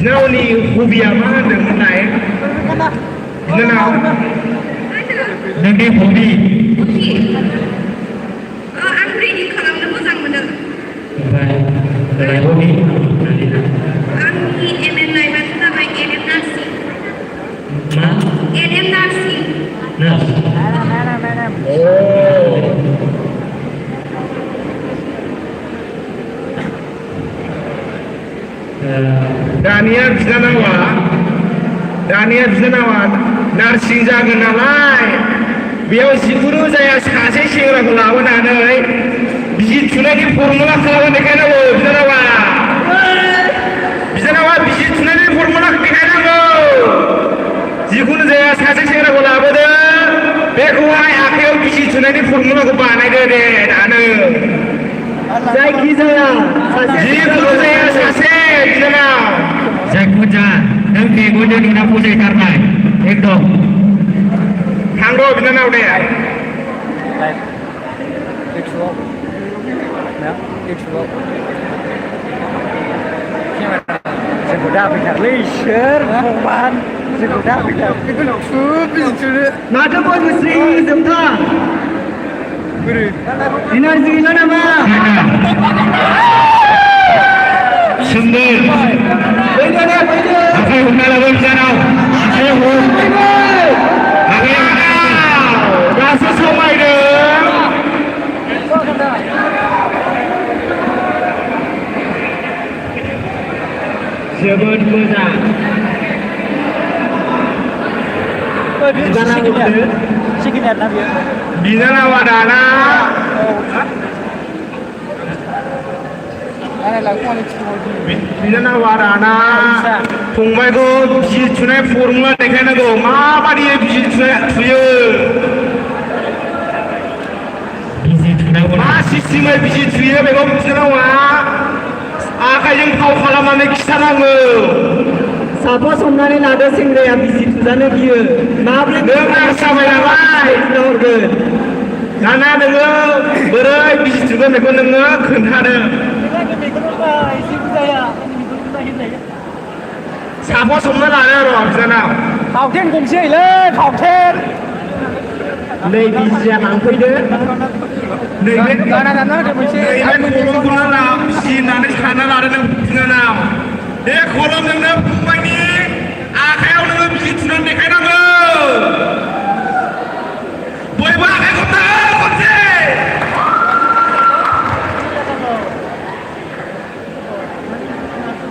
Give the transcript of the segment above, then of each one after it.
Biनावनि हबिया मा होनदोंमोनलाय बिनानाव नोंनि हबि आं रिडिं खालामनो मोजां मोनो ओमफ्राय हबि आंनि एम लाइफआनो जाबाय एम नार्सिं मा एम नार्सिं नार्स दानिया बिनानावा नार्सिं जागोन नालाय बेयाव जिखुनु जाया सासे सेंग्राखौ लाबोनानै बिजि थुनायनि फर्मुला खालामनो देखायनांगौ बिनानावा बिजि थुनायनि फर्मुला देखायनांगौ जिखुनु जाया सासे सेंग्राखौ लाबोदो बेखौहाय आखायाव बिजि थुनायनि फर्मुलाखौ बानायदो दे दानो जायखिजाया जिखुनु जाया सासे बिनानाव जायखिजाया नों मेगनजों नुना फसायथारनाय एकदम थांगौ बिनानाव दे जोंखौ दाफैथारलै इसोर भगबान जोंखौ दाफैथार माथो बयबो स्रि जोबथा इनारजि गैला नामा सुंदर आखाइ हमना लाबो बिनानाव आखाइ हम दासो समायदों जोबोद मोजां बिनानावा दाना बिनानावा दाना फंबायखौ बिजि थुनाय फर्मुला देखायनांगौ माबादि बिजि थुयो मा सिस्टेमै बिजि थुयो बेखौ बिनानावा आखाइजों फाव खालामनानै खिथानांगौ साफा संनानै लादो सेंग्राया बिजि थुजानो गियो माब्रै नों नार्स जाबाय नालाय हरगोन दाना नोङो बोरै बिजि थुगोन बेखौ नोङो खोन्थादो साफा संना लानो र' बिनानाव फावथेन गंसेलै फावथेन नै बिजिया लांफैदो नैबे खलमखौनो ला बिजि होननानै सानना लादो नों बिनानाव बे खलमजोंनो फंबायनि आखाइयाव नोङो बिजि थुनानै देखायनांगौ बयबो आखाइ खबनांगौ खनसे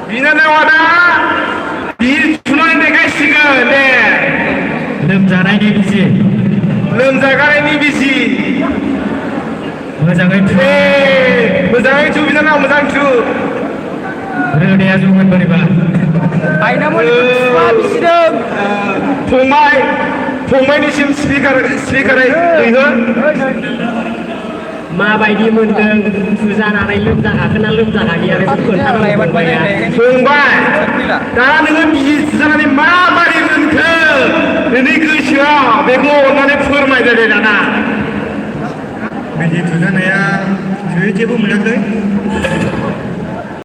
बिनानावा दा बिजि थुनानै देखायसिगोन दे लोमजानायनि बिजि मोजाङै थु मोजाङै थु बिनानाव मोजां थु रोदाया जगोन बोरैबा फंबायनिसिम स्पिकारै दैहो माबायदि मोनदों थुजानानै लोमजागाखोना लोमजागाखै आरो खोन्थानांगौ फंबाया फंबाय दा नोङो बिजि थुजानानै माबायदि मोनखो नोंनि गोसोआव बेखौ अननानै फोरमायदो दे दाना बिजि थुजानाया जेबो मोनाखै